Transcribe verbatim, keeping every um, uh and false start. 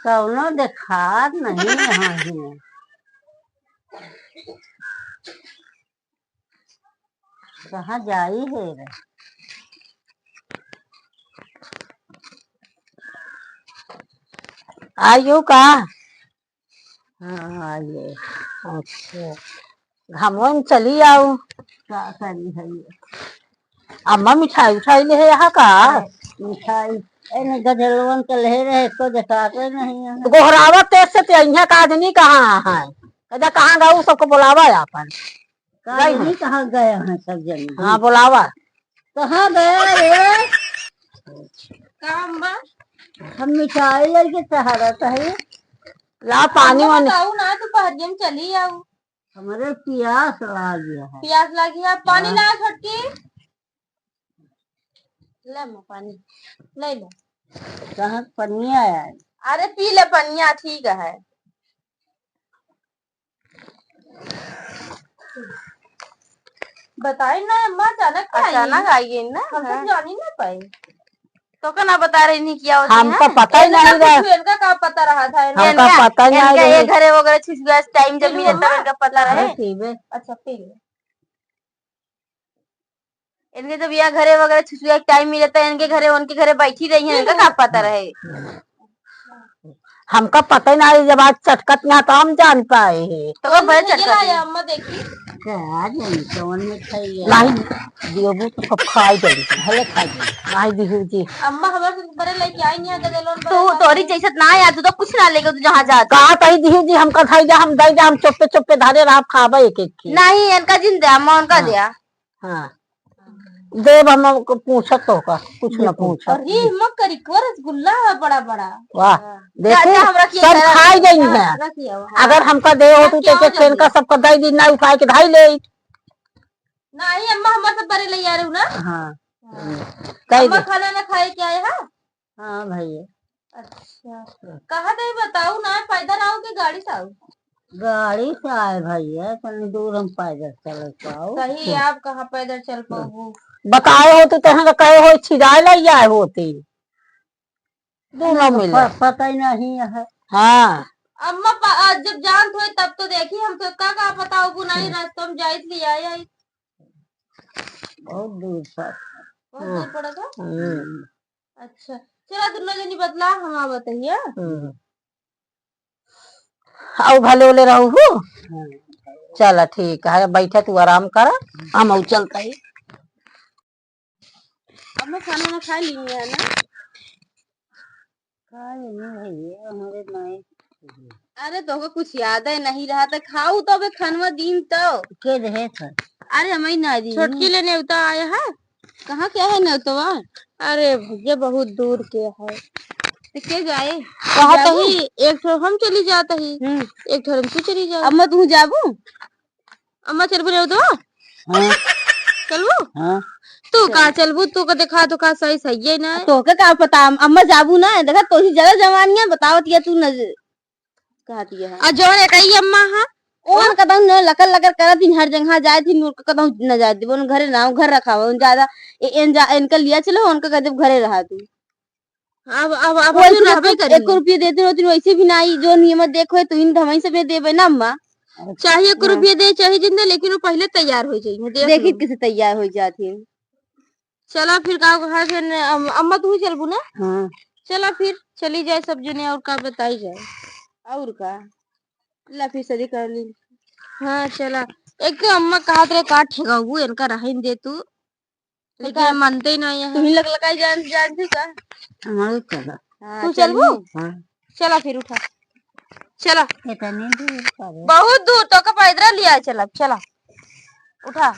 कौनो देखात नहीं यहाँ ही। कहाँ जाई है रे? आइयो का? हाँ, आइए। अच्छा, घामो में चली आऊ। का करी है ये? अम्मा मिठाई उठाई ले है यहाँ का? मिठाई, एने गधेलवन के ले रहे, इसको देखाते नहीं है। गोहरावा तेज से ते यहाँ का आदमी कहाँ है? कदा कहाँ गऊ, सबको बुलावा है आपन। का गई नहीं, हैं। कहाँ गए हैं सब जने? हाँ, बुलावा। कहाँ गया रे? का अम्मा? हम मिठाई लेके सहारा तो है। ला पानी अम्मा वानी। बताऊ ना, दोपहरिया में चली आऊ। हमरे पियास लागी है। पियास लागी है, पानी हाँ। ला छोटकी। ले अम्मा पानी, ले ले। कहाँ पनिया है? अरे पी ले पनिया, ठीक है। बताई ना अम्मा, अचानक काहे अचानक आई? आई गई ना, हम तो हाँ। जानी ना पाई। तो का ना बता रही नहीं किया होती हमका है? पता ही इनका नहीं रहा। कुछ, इनका का पता रहा था? इनका, हमका इनका, पता ही नहीं इनका रहा। ये घरे वगैरह छुछुआ टाइम जब मिले तब इनका पता रहे। हाँ, ठीक है। अच्छा, पी ले। इनके जब यहाँ घरे वगैरह छुछुआ टाइम मिले तो इनके घरे, उनके घरे बैठी रही है, इनका का पता रहे? हमका पता ही ना है, जब आज चटकत ना तो हम जान पाए हैं। तो वो बड़े ये चटकत लाया है। अम्मा देखी। का जानी कौन मिठाई है? नहीं, दियो भी तो सब खाई जानी, भले खाई जानी। नहीं दिहू जी। अम्मा हमारे से बड़े लेके आई नहीं है, गदे लोन तू बड़े तोरी जैसे ना यार, तू तो कुछ ना लेके तू जहाँ जात। का कही दिहू जी, हमका खाई जा, हम दे जा, हम चुप्पे चुप्पे धरे रहा, खाबे एक एक की। नहीं, इनका जिन दे, अम्मा उनका हाँ। दिया। हाँ। देव हम को पूछत तो का, कुछ न पूछत। अरे, मक्का री को रसगुल्ला है बड़ा बड़ा। वाह, हाँ। देखो, चाचा, हम रखिए, सब सर, खाई गई हाँ, हैं। रखिए, हाँ। अगर हमका दे हो हाँ, तो क्या के हो चेन का जाएगी? सबका दे दी, ना उठाए के धाई ले। नहीं, अम्मा, हमारे से बड़े ले आ रहे हो ना? हाँ। हाँ। कह अम्मा दे। खाना ना खाए क्या है, हाँ? हाँ भैया। अच्छा, कहाँ गई बताऊ ना, पैदल आओ कि गाड़ी से आओ? गाड़ी से आए भैया, इतनी दूर हम पैदल चल पाओ। सही, आप कहाँ पैदल चल पाओ? बताए होती तो हम कहे हो छिदाए ले आए होती। दोनों मिले। प-, पता ही नहीं है। हाँ। अम्मा पा-, आ, जब जानत होई तब तो देखी, हम तो का, का पता हो, बुनाई हम्म। रास्ता में जाइत ले आए आई। बहुत दूर पर। बहुत दूर हाँ। पड़ा था? हम्म। अच्छा, चला दुनो जनी बतला, हम आवत ही, हाँ? हम्म। आओ भले ओले रहू हु। हाँ। चला ठीक है, बैठा तू आराम करा, हम आऊ चलता ही। अब मैं खाना ना खा ली है ना? खाए नहीं भैया, हमारे माई। अरे तोहका कुछ याद है नहीं रहा तो खाऊ तो अबे खनवा दिन तो। के रहे था? अरे हम ही ना दी। छोटकी लेने उता आया है। कहाँ के है नेवतवा? अरे भैया, बहुत दूर के है। तो के जाए? कहा जाबू? तो ही, एक ठो हम चली जात ही, हम्म। एक ठो हम तू चली जाओ। अब मैं तू जाबू? अम्मा चलबू नेवतवा? हाँ। चलबू? हाँ। तू का चलबू? तू का देखा, तू का सही, सही है ना? तोहके का पता, अम-, अम्मा जाबू ना, देखा तोही ज्यादा जवानिया बतावत या तू न कहत ये है। आ जौन एकई अम्मा हा, ओन कदम न लकर लकर करत दिन हर जगह जाए दिन, ओन कदम न जाए देबो, ओन घरे ना, ओन घर रखावा, ओन ज्यादा, ए-, एन जा, इनका लिया चलो, ओनका कह देब घरे रहा तू। अब, अब, अब वैसे अभी ना रहबे एक, करी। एक रुपया देते रहती, वैसे भी ना आई, जो नियम देखो है, तो इन धमाई से भी देबे ना अम्मा। चाहे एक रुपया दे, चाहे जिंदे, लेकिन वो पहले तैयार हो जाइए, देख देखी लो। कैसे तैयार हो जाती है। चला फिर का कहा थे ने, अम-, अम्मा तू ही चलबू ना? हाँ। चला फिर चली जाए सब जने, और का बताई जाए, और का। ला फिर सदी कर ली। हाँ चला, एक तो अम्मा कहत रहे का ठेगाऊ, इनका रहन दे तू, तो लेकिन का? मानते ही नहीं है। तुम्ही लग लगाई जान, जान थी का? हमारे चला। हाँ, तू चलबू? चलबू? हाँ। चला फिर उठा, चला। इतनी दूर का रे? बहुत दूर, तो का पैदल लिया चला, चला उठा।